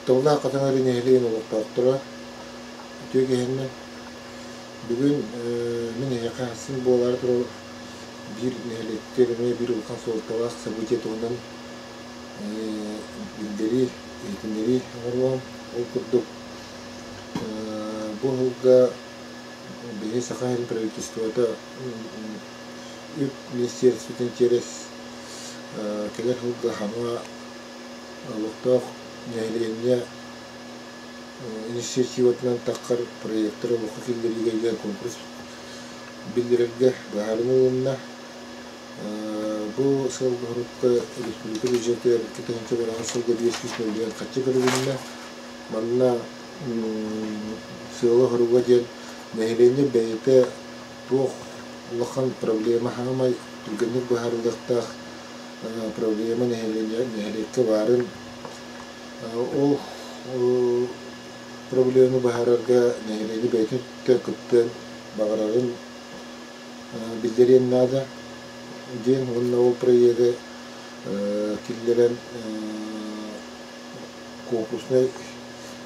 Ытыктабыллаах Хатыҥ нэһилиэгин олохтоохторо, үтүө киһиннэ. Бүгүн мин эһиэхэ ахсын буолаары турар биир нэһилиэктэр эмиэ биир улахан суолталаах событие туһунан биллэрии, иһитиннэрии оҥоруом. Ол курдук бу сылга биһиги Саха сирин правительствота үп министиэристибэтин через кэлэр сылга саҥа олохтоох нэһилиэнньэ инициативатынан таххар проектары олоххо киллэриигэ диэн конкурс биллэрэргэ быһаарыныы ылынна. Бу сылга республика бюджетыгар 2000 сылга 500 миллион харчы көрүлүннэ. Манна сыала-соруга диэн нэһилиэнньэ бэйэтэ туох улахан проблема хаамай түргэнник быһаарыллыахтаах проблема нэһилиэнньэ нэһилиэккэ баарын ол проблеманы быһаарарга нэһилиэнньэ бэйэтин кыттыан баҕарарын биллэриэн наада диэн уонна ол проегы киллэрэн конкурснай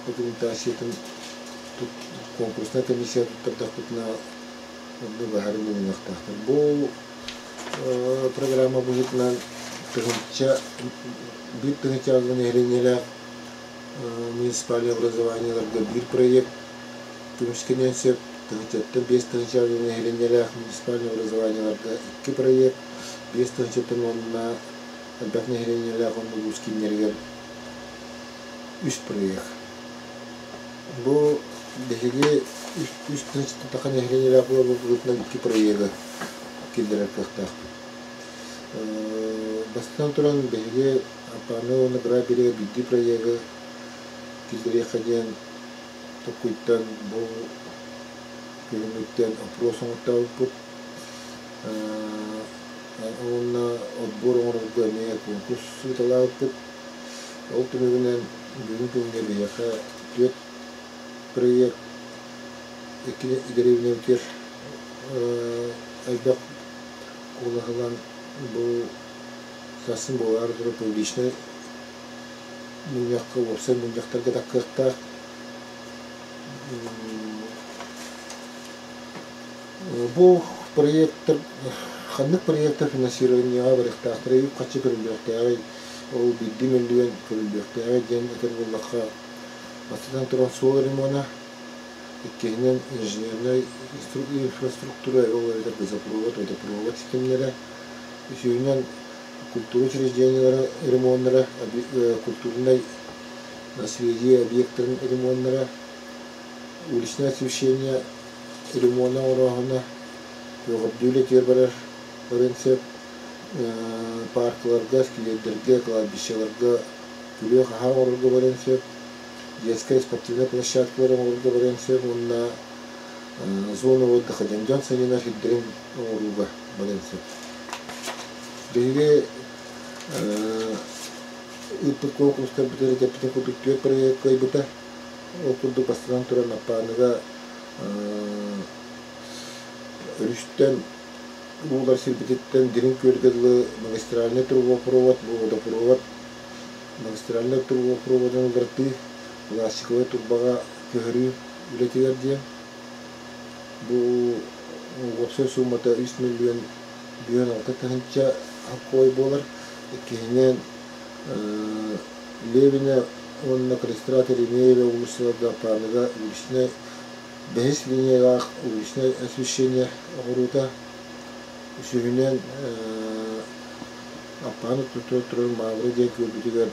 документациятын конкурснай комиссия туттардахпытына онно быһаарыы ылыныахтаахтар. Бу программа быһыытынан тыһыынча биир тыһыынча нэһилиэнньэлээх муниципальнай образованиеларга биир проект көмүскэниэн сөп, тыһыынчаттан 5000 нэһилиэнньэлээх муниципальнай образованиеларга икки проект, 5000-тан уонна элбэх нэһилиэнньэлээх уонна улуус кииннэригэр үс проект. Бу биһиги үс тыһыынчаттан тахса нэһилиэнньэлээх буоларбыт быһыытынан икки проегы киллэрэр кыахтаахпыт. Бастатан туран, биһиги Аппааны уонна Граб биэригэ биирдии проегы киллэриэххэ диэн толкуйтан бу күһүҥҥүттэн опрос оҥортообуппут. Уонна отбор оҥорорго эмиэ конкурс ыыталаабыппыт. Ол түмүгүнэн бүгүн күҥҥэ биһиэхэ түөрт проект икки дэриэбинэбитигэр элбэх куолаһылаан бу сарсын буолаары турар публичнай мунньахха уопсай мунньахтарга тахсыахтаах. Бу проектар ханнык проектар финансированиеҕа барыахтаахтарый, үп-харчы көрүллүөхтээҕий, ол биирдии мөлүйүөн көрүллүөхтээҕий диэн этэр буоллахха, бастатан туран суол ремона, иккиһинэн инженернай инфраструктура, ол эбэтэр газопровод, водопровод ситимнэрэ, үсүһүнэн культура учреждениелара ремоннара, культурнай наследие объектарын ремоннара, уличное освещение ремона оҥорооһуна, көҕөрдүү үлэтигэр барар барыан сөп, паркаларга, сквердэргэ, кладбищеларга күрүө-хаһаа оҥорорго барыан сөп, детскай спортивнай площадкалары оҥорорго барыан сөп уонна зона отдыха диэн дьон сынньанар сирдэрин оҥорууга барыан сөп. Биһиги ыыппыт куонкурустарбытыгар этэппитин курдук түөрт проект кыайбыта. Ол курдук бастатан туран Аппааныга өрүстэн уулар сирбититтэн Дириҥ Күөлгэ дылы магистральнай трубопровод, бу водопровод магистральнай трубопроводун уларытыы, пластиковай турбаҕа көһөрүү үлэтигэр диэн. Бу уопсай суумата 3 миллион 56 тыһыынча хапкой буолар. Иккиһинэн Левина уонна Калистрат Еремеева уулуссаларга Аппааныга уличнай бэһис линиялаах уличнай освещение оҥоруута. Үсүһүнэн Аппааны тутула турар Мавра диэн күөлбүтүгэр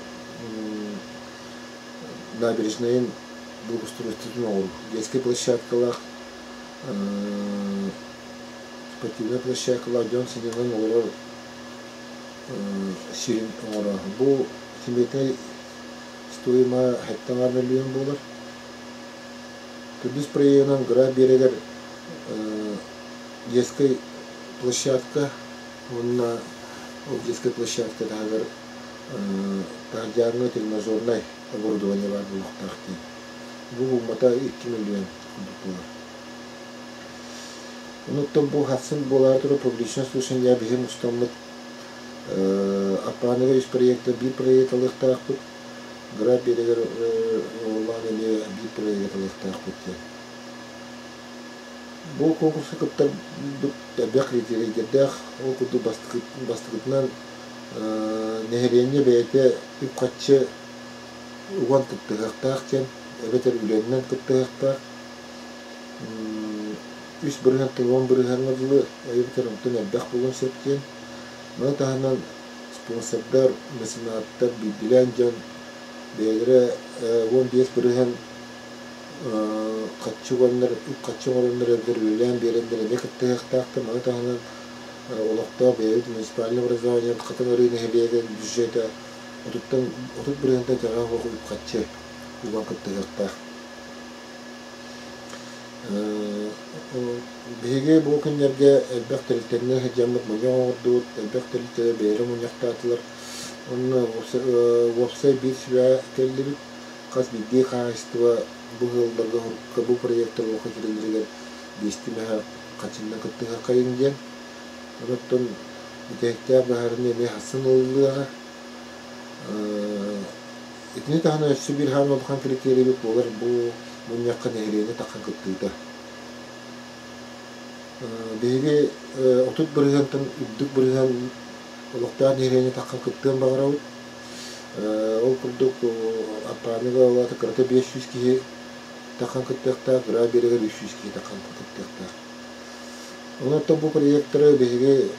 набережнайын благоустройствотын оҥоруу. Детскай площадкалаах, спортивнай площадкалаах дьон сынньанан олорор сирин оҥорор. Бу симметрия стоимоһа сэттэ аҥаар мөлүйүөн буолар. Төрдүс проегынан Гра биэрэгэр детскай площадка уонна ол детскай площадка таһыгар таһырдьааҥҥы тренажернай оборудование баар буолуохтаах диэн. Бу бууммата 2 миллион курдук буолар. Онуттан бу хассын буолаары турар публичное слушание биһи мустаммыт Аппааныга үс проекта биир проект алыахтаахпыт. Граф биэрэгэр уоллаан эмиэ биир проегы талыахтаахпыт диэн. Бу конкурска кыттарбыт элбэх критерийдэрдээх, ол курдук бастакытынан нэһилиэнньэ бэйэтэ үп-харчы уган кыттыһыахтаах диэн, эбэтэр үлэннэн кыттыһыахтаах. 3 бырыһыантан 10 бырыһыаҥҥа дылы эбэтэр онтон элбэх буолуон сөп диэн. Маны таһынан спонсордар, меценаттар, биирдиилээн дьон бэйэлэрэ 15% харчы уганнар, үп-харчы оҥороннор эбэтэр үлэлээн биэрэннэр эмиэ кыттыһыахтаахтар. Маны таһынан олохтоох бэйэбит муниципальнай образованиебыт Хатыҥ Арыы нэһилиэгин бюджета 30 бырыһыантан итэҕэһэ суох үп-харчы уган кыттыһыахтаах. Биһиги бу күннэргэ элбэх тэрилтэннэн сылдьаммыт мунньах оҥордубут, элбэх тэрилтэлэр бэйэлэрэ мунньахтаатылар. Онно уопсай биир сүбэҕэ кэллибит. Хас биирдии хаһаайыстыба бу ыалларга бу проектар олоххо киирэллэригэр биэстии мэһэ хаччыннан кыттыһыаххайыҥ диэн. Оттон бүтэһиктээх быһаарыныы эмиэ хассын ылыллыаҕа. Итини таһынан өссө биир хаан улахан критерийбит буолар бу мунньахха нэһилиэнньэ таххан кыттыыта. Биһиги 30 бырыһыантан үрдүк бырыһыан олохтоох нэһилиэнньэ таххан кыттыан баҕарабыт. Ол курдук Аппааныга ол аата кырата 500 киһи таххан кыттыахтаах, Граа биэрэгэр 300 киһи таххан кыттыахтаах. Онон бу проектары биһиги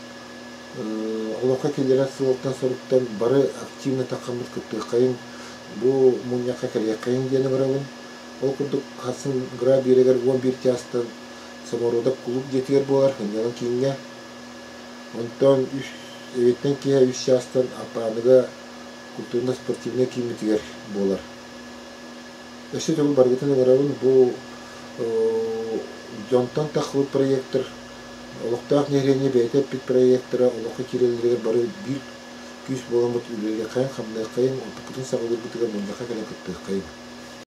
олоххо киллэрэр сыалтан-соруктан бары активно таххаммыт кыттыаххайыҥ, бу мунньахха кэлиэххэйиҥ диэн ыҥырабын. Ол курдук хассын Граа биэрэгэр 11 чаастан Самородок кулууп дьиэтигэр буолар сынньалаҥ кииҥҥэ. Онтон үс эбиэттэн киэһэ 3 чаастан Аппааныга культурно-спортивнай кииммитигэр буолар. Өссө төгүл барыгытын ыҥырабын бу дьонтон тахсыбыт проектор олохтоох нэһилиэнньэ бэйэтэ эппит проектора олоххо киирэллэригэр бары биир күүс буоламмыт үлэлиэххэйиҥ, хамныаххайыҥ, оппутун саҕалыырбытыгар мунньахха кэлэн кыттыаххайыҥ.